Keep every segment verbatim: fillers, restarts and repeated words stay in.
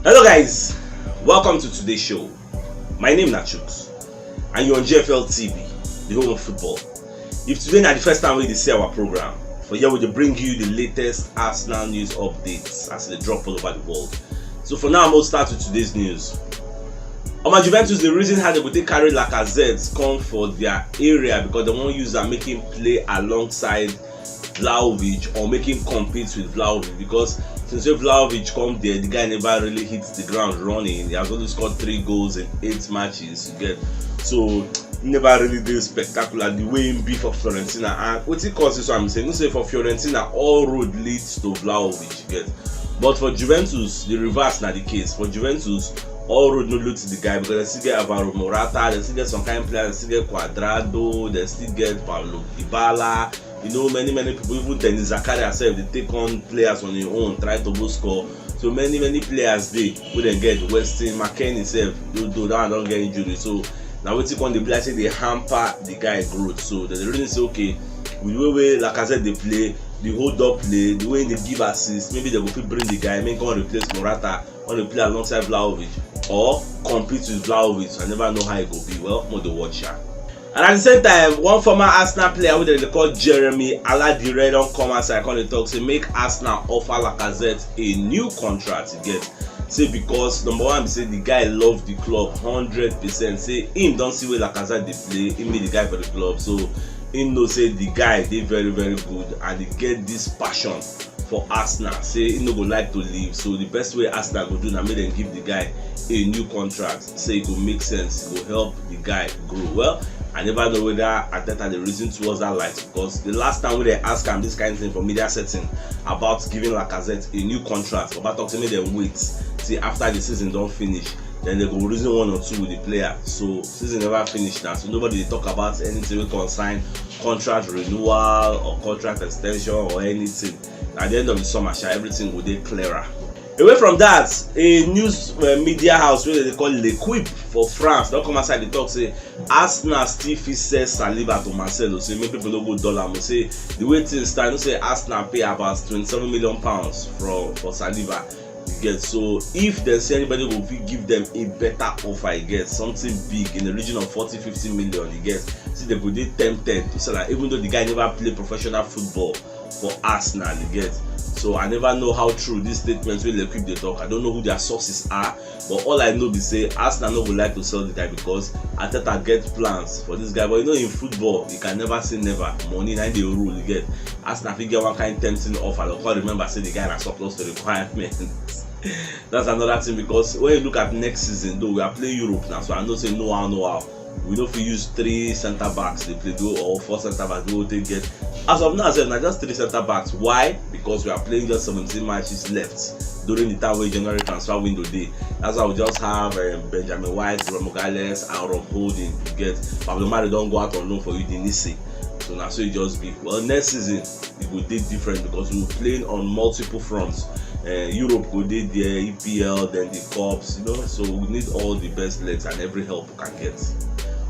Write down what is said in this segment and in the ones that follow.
Hello guys, welcome to today's show. My name na Chuks and you're on G F L T V, the home of football. If today na the first time wey you dey see our program, for here we dey bring you the latest Arsenal news updates as e dey drop all over the world. So for now, I'm going to start with today's news. Omo, Juventus dey reason how they go take carry Lacazette come for their area because they wan use am make him play alongside Vlahovic or make him compete with Vlahovic, because since wey Vlahovic come there, the guy never really hit the ground running. He has only scored three goals in eight matches, you get. So he never really dey spectacular the way him be for Fiorentina. And wetin cause this one be say, you know say for Fiorentina, all road leads to Vlahovic, you get. But for Juventus, the reverse na the case. For Juventus, all road no lead to the guy because they still get Alvaro Morata, they still get some kind of players, they still get Cuadrado, they still get Paulo Dybala, you know, many, many people, even Denis Zakaria sef dey take on players on him own, try to go score. So many, many players dey wey dem get. Weston McKennie sef, though, though that one don get injury. So na wetin come dey be like say dey hamper the guy growth. So dem dey really say, okay, with the way wey Lacazette dey play, the hold up play, the way he dey give assist, maybe dem go fit bring the guy, make him come replace Morata, come dey play alongside Vlahovic or compete with Vlahovic. I never know how e go be. Well, make we dey watch am. And at the same time, one former Arsenal player wey dem dey call Jeremy Aladire don come outside come dey talk say make Arsenal offer Lacazette a new contract, you get. Say because number one be say the guy love the club hundred percent. Say him don see wey Lacazette dey play, him be the guy for the club, so him know say the guy dey very, very good and he get this passion for Arsenal. Say he no go like to leave, so the best way Arsenal go do na make dem give the guy a new contract. Say e go make sense, e go help the guy grow. Well, I never know whether Arteta dey reason towards that light, because the last time wey dem ask am this kind thing for media setting about giving Lacazette a new contract, Baba talk say make dem wait till after the season don finish, then dem go reason one or two with the player. So season never finish now, so nobody dey talk about anything wey concern contract renewal or contract extension or anything. At the end of the summer sha, everything go dey clearer. Away from that, a news uh, media house wey dem dey call L'Equipe for France don come outside dey talk say Arsenal still fit sell Saliba to Marseille, say make people no go dull am. Say the way things stand, you know say Arsenal pay about twenty-seven million pounds for for Saliba. You get, so if dem say anybody go fit give dem a better offer, you get, something big in the region of forty, fifty million, you get, see, dem go dey tempted to sell am, even though the guy never play professional football for Arsenal, you get. So I never know how true this statement wey L'Equipe dey talk. I don't know who their sources are, but all I know be say Arsenal no go like to sell the guy because Arteta get plans for this guy. But you know, in football, you can never say never. Money na dey rule, you get. Arsenal fit get one kind tempting offer, dem come remember say the guy na surplus to requirements. That's another thing, because when you look at next season, though we are playing Europe now, so I know say no how, no how. We no fit use three centre backs dey play, though, or four centre backs, though, take get. As of now sef, na just three centre backs. Why? Because we are playing just seventeen matches left during the time wey January transfer window dey. That's why we just have um, Benjamin White, Remo Gales, and Rob Holding. You get, Pablo Mari don go out on loan for Udinese. So na so e just be. Well, next season e go dey different because we playing on multiple fronts. Uh, Europe go dey there, E P L, then the cups, you know. So we need all the best legs and every help we can get.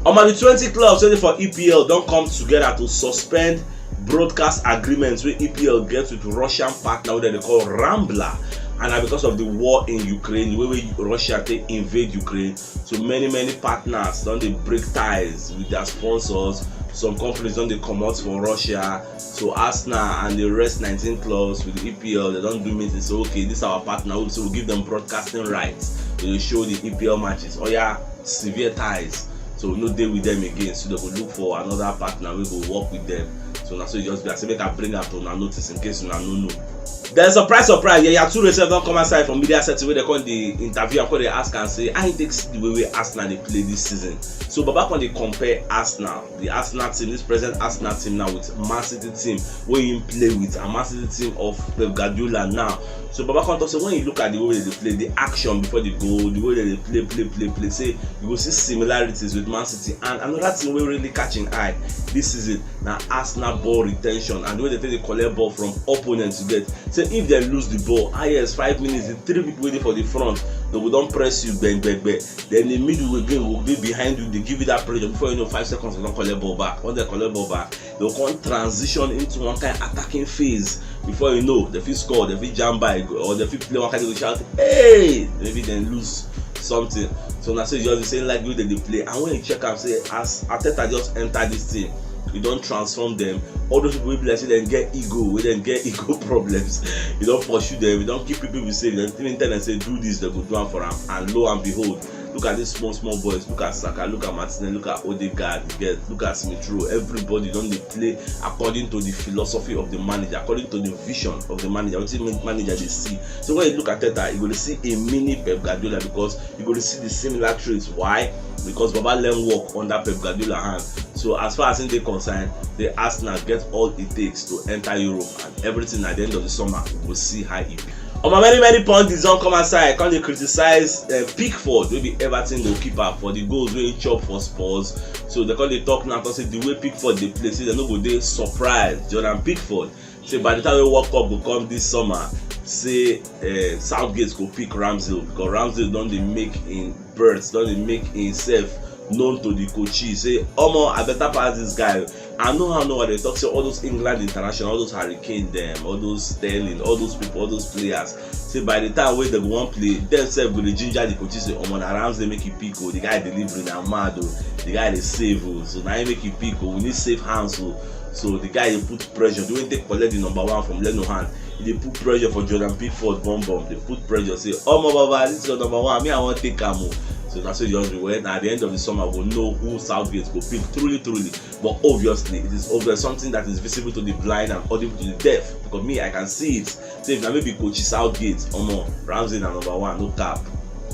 Omo, the twenty clubs wey dey for E P L don come together to suspend broadcast agreements wey E P L get with Russian partner wey dem dey call Rambla, and na because of the war in Ukraine, the way wey Russia take invade Ukraine. So many, many partners don dey break ties with their sponsors. Some companies don dey comot for Russia. So Arsenal and the rest nineteen clubs with the E P L, dem don do meeting say, okay, this our partner, so we give them broadcasting rights to dey show the E P L matches. Oya, sever ties. So we no dey with them again. So dem go look for another partner wey go work with them. So na so e just be. I say make I bring am to una notice in case una no know. Then surprise, surprise, Yaya Toure sef don come outside from media setting wey dem come dey interview am, come dey ask am say how he take see the way wey Arsenal dey play this season. So Baba come dey compare Arsenal, the Arsenal team, this present Arsenal team now, with Man City team wey him play with, and Man City team of Pep Guardiola now. So Baba come talk say when you look at the way wey dem dey play, the action before the goal, the way dem dey play, play, play, play, say you go see similarities with Man City. And another thing wey really catch him eye this season na Arsenal ball retention and the way dem take dey collect ball from opponents, you get. Say if dem lose the ball, ah yes, five minutes, the three people wey dey for the front, they go don press you, bang, bang, bang. Then the middle again go dey behind you, dey give you that pressure. Before you know, five seconds, they don collect ball back. Once they collect ball back, they go come transition into one kind attacking phase. Before you know, they fit score, they fit jam by, or they fit play one kind of shout, "Hey!" Maybe dem lose something. So na so you just say like wey dem dey play. And when you check am, say as Arteta just enter this team, e don transform them. All those people wey be like say dem get ego, wey dem get ego problems, e don pursue them, e don keep people be say, dem even tell them say do this, they go do am for am. And lo and behold, look at these small small boys. Look at Saka, look at Martinez, look at Odegaard, you get, look at Smith Rowe. Everybody don dey play according to the philosophy of the manager, according to the vision of the manager, wetin manager dey see. So when you look at Arteta, you go dey see a mini Pep Guardiola, because you go dey see the similar traits. Why? Because Baba learn work under Pep Guardiola hand. So as far as him dey concerned, the Arsenal get all it takes to enter Europe, and everything at the end of the summer, we go see how e be. Omo, many many pundits don come outside, come dey criticize uh, Pickford, wey be Everton goalkeeper, for the goals wey he chop for Spurs. So they come dey talk now, talk say the way Pickford dey play, say they no go dey surprised. Jordan Pickford say by the time wey World Cup go come this summer, say uh, Southgate go pick Ramsdale, because Ramsdale don dey make im berth, don dey make himself known to the coaches. Say, "Omo, I better pass this guy." I know how no one dey talk say all those England international, all those Harry Kane dem, all those Sterling, all those people, all those players. Say by the time wey dem go wan play, dem sef go dey ginger the coaches say, "Omo, na Ramsdale make you pick o. The guy delivering na mad o. The guy dey save o. So na him make you pick o. We need safe hands o." So the guy dey put pressure. The way take collect the number one from Leno hand, e dey put pressure for Jordan Pickford bum bum. Dey put pressure say, "Omo, Baba, this is your number one. Me, I wan take am o." So na so e just be. Well, na at the end of the summer, we go know who Southgate go pick, truly, truly. But obviously, it is obvious, something that is visible to the blind and audible to the deaf. Because me, I can see it. Say if na maybe Coach Southgate, omo, Ramsdale na number one, no cap.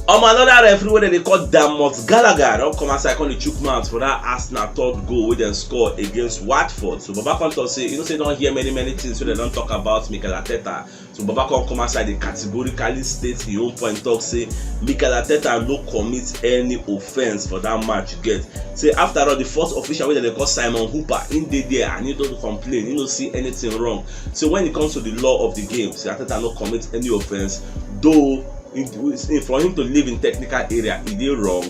Omo, another referee wey dem dey call Dermot Gallagher don come outside, come dey chook mouth for that Arsenal third goal wey dem score against Watford. So Baba come talk say, you know say you don hear many many things wey dem don talk about Mikel Arteta. So Baba come come outside, dey categorically state him own point, talk say Mikel Arteta no commit any offence for that match. You get? Say after all, the fourth official wey dem dey call Simon Hooper, he dey there and he don complain, he no see anything wrong. So when it comes to the law of the game, say Arteta no commit any offence, though in, in, for him to leave in technical area, e dey wrong.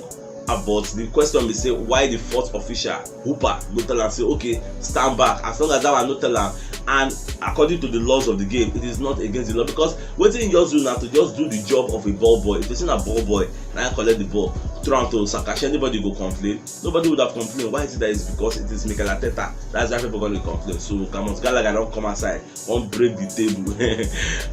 Ah, but the question be say, why the fourth official, Hooper, no tell am say, "Okay, stand back"? As long as that one no tell am, and according to the laws of the game, it is not against the law, because wetin he just do na to just do the job of a ball boy. If you say na ball boy, na him collect the ball, throw am to Saka, shey anybody go complain? Nobody would have complained. Why is it that? It's because it is Mikel Arteta. That's why people gonna complain. So Dermot Gallagher don come outside, come break the table,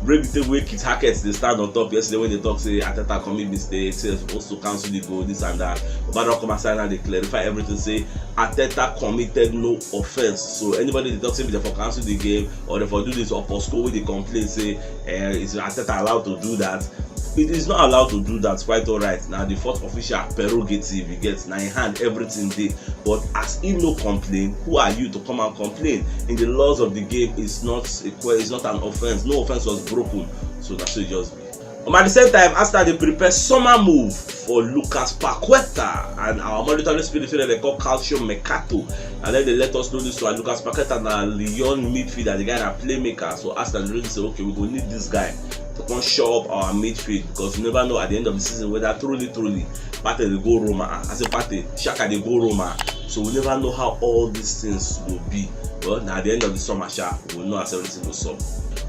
break the table wey Kit Hackett dey stand on top yesterday when they talk say Arteta commit mistake, say they supposed to cancel the goal, this and that. But don come outside now, dey clarify everything, say Arteta committed no offence. So anybody dey talk say they for cancel the game or they for do this, or Posco wey dey complain say eh, is Arteta allowed to do that? It is not allowed to do that. Quite all right. Now the fourth official prerogative, you get, na in hand everything dey. But as he no complain, who are you to come and complain? In the laws of the game, it's not a que-, it's not an offence. No offence was broken. So that's what it just be. Um, at the same time, Arsenal dey prepare summer move for Lucas Paqueta and our monitoring spirit wey dem dey call Calcio Mercato. And then they let us know this one. Lucas Paqueta na Lyon midfielder, the guy na playmaker. So Arsenal really say, "Okay, we go need this guy to come shore up our midfield, because you never know at the end of the season whether truly, truly Partey dey go Roma." Ah, I say Partey, Xhaka dey go Roma. So we never know how all these things go be. Well, na at the end of the summer, sha, we go know as everything go sup.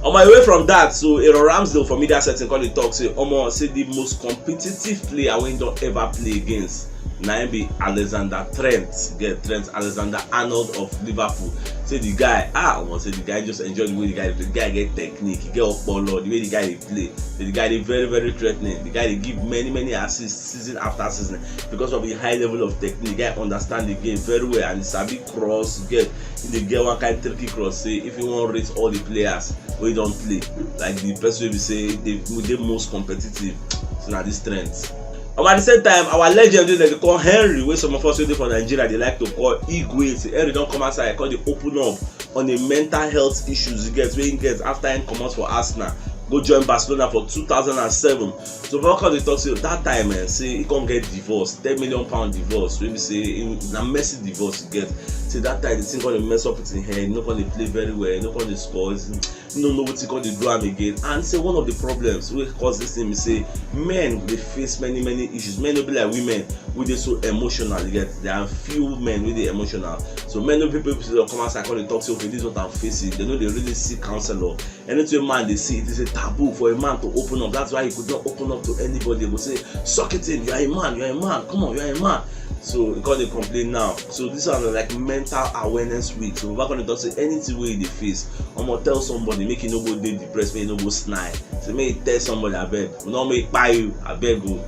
Omo, away from that, so Aaron Ramsdale for media setting come dey talk say, omo, say the most competitive player wey he don ever play against na him be Alexander Trent. Get Trent Alexander-Arnold of Liverpool. Say the guy, ah, omo, say the guy just enjoy the way the guy dey play. The guy get technique, he get opolo, the way the guy dey play. Say the guy dey very, very threatening. The guy dey give many, many assists season after season because of the high level of technique. The guy understand the game very well and he sabi cross, get, he dey get one kind tricky cross. Say if you wan rate all the players wey don play, like, the person wey be say dey, dey most competitive, so na this Trent. And at the same time, our legend wey dem dey call Henry, wey some of us wey dey for Nigeria dey like to call Igwe, say Henry don come outside, come dey open up on a mental health issues he get, wey he get after he comot for Arsenal. go join Barcelona for two thousand and seven. So Falcao dey talk say that time, eh, say he come get divorce, ten million pound divorce, wey be say he, na messy divorce he get. Say that time the thing come dey mess up with him head, he no come dey play very well, he no come dey score, he no know wetin come dey do am again. And say one of the problems wey cause this thing be say men dey face many many issues. Men no be like women wey dey so emotional. You get, there are few men wey dey emotional. So men no be people wey come outside come dey talk say, okay, this is what I'm facing. They no dey really see counselor. Anything man dey see, it is a taboo for a man to open up. That's why he could not open up to anybody. He go say, suck it in, you are a man, you are a man, come on, you are a man. So he come dey complain now. So this one na like mental awareness week. So Baba come dey talk say anything wey you dey face, omo, tell somebody, make you no go dey depressed, make you no go snide. Say make you tell somebody, abeg, we no make kpai you, abeg o.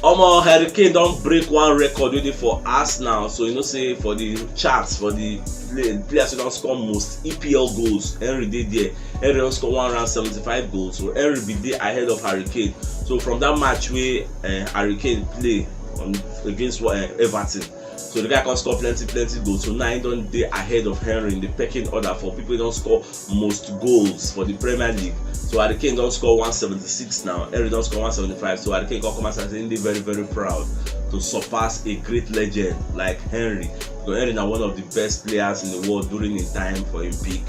Omo, Harry Kane don break one record wey dey for Arsenal. So you know say for the charts, for the play, players wey don score most E P L goals, Henry dey there. Henry don score one hundred and seventy-five goals. So Henry be dey ahead of Harry Kane. So from that match wey, eh, Harry Kane play on, against, eh, Everton, so the guy come score plenty plenty goals. So now he don dey ahead of Henry in the pecking order for people wey don score most goals for the Premier League. So Harry Kane don score one seventy-six now. Henry don score one seventy-five. So Harry Kane come come outside say he dey very very proud to surpass a great legend like Henry. Because Henry na one of the best players in the world during him time for him peak.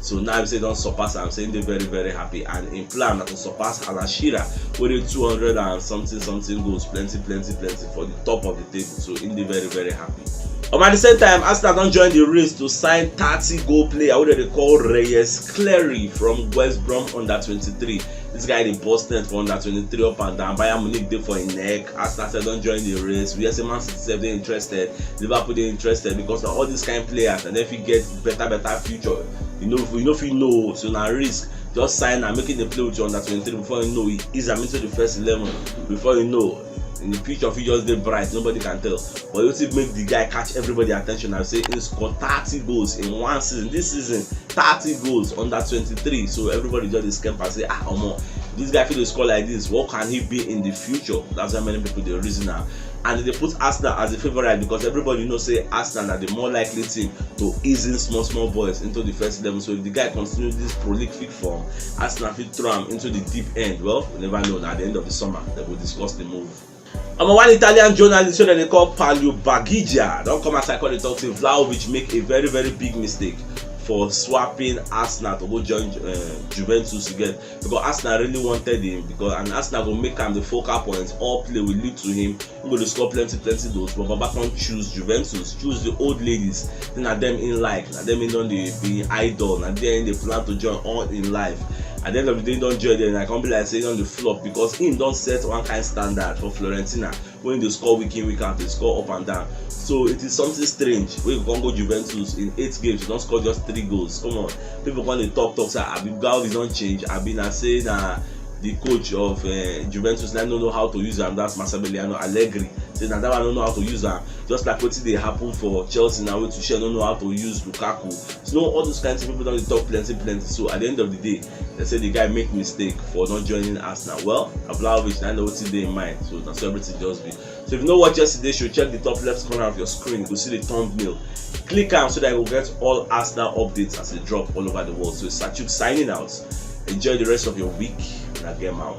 So now he say he don surpass am, say he dey very very happy, and him plan na to surpass Alan Shearer wey dey two hundred and something something goals, plenty plenty plenty, for the top of the table. So he dey very very happy. Um, at the same time, Arsenal don join the race to sign thirty goal player wey dem dey call Reyes Cleary from West Brom under twenty-three. This guy dey burst net for under twenty-three up and down. Bayern Munich dey for him neck. Arsenal sef don join the race. We hear say Man City sef dey interested. Liverpool dey interested, because na all these kind players, and dem fit get better better future. You know, you no fit know, so na risk. Just sign am, make e dey play with you under twenty-three. Before you know, e ease am into the first eleven. Before you know, in the future fit just dey bright, nobody can tell. But wetin make the guy catch everybody attention na say he score thirty goals in one season. This season, thirty goals under twenty-three. So everybody just dey scamper say, ah, omo, this guy fit dey score like this, what can he be in the future? That's why many people dey reason am. And they put Arsenal as a favourite because everybody know say Arsenal na the more likely team to ease in small small boys into the first eleven. So if the guy continue this prolific form, Arsenal fit throw am into the deep end. Well, we never know. Na at the end of the summer, they go discuss the move. Omo, one Italian journalist wey dem dey call Palio Baggia don come outside come dey talk say Vlahovic make a very very big mistake for swapping Arsenal to go join, uh, Juventus again, because Arsenal really wanted him, because, and Arsenal go make am the focal point. All play will lead to him. He go dey score plenty plenty goals, but Baba come choose Juventus, choose the old ladies. Say na dem he like, na dem he don dey be idol, na there he dey plan to join all in life. At the end of the day, he don join there, and I come be like say he don dey flop, because him don set one kind standard for Fiorentina, wey he dey score week in week out, dey score up and down. So it is something strange wey he come go Juventus in eight games, he don score just three goals. Come on, people come dey talk talk say abi Vlahovic don change, abi na say na the coach of, uh, Juventus na no know how to use am, that's Massimiliano Allegri. Say na that one no know how to use am. Just like wetin dey happen for Chelsea now, wey Tuchel no know how to use Lukaku. So all those kinds of people don dey talk plenty plenty. So at the end of the day, they say the guy make mistake for not joining Arsenal. Well, Vlahovic, I know wetin dey in mind. So that's everything just be. So if you no watch yesterday show, check the top left corner of your screen. You go see the thumbnail. Click am so that you go get all Arsenal updates as they drop all over the world. So it's Sachuk signing out. Enjoy the rest of your week. And I get out.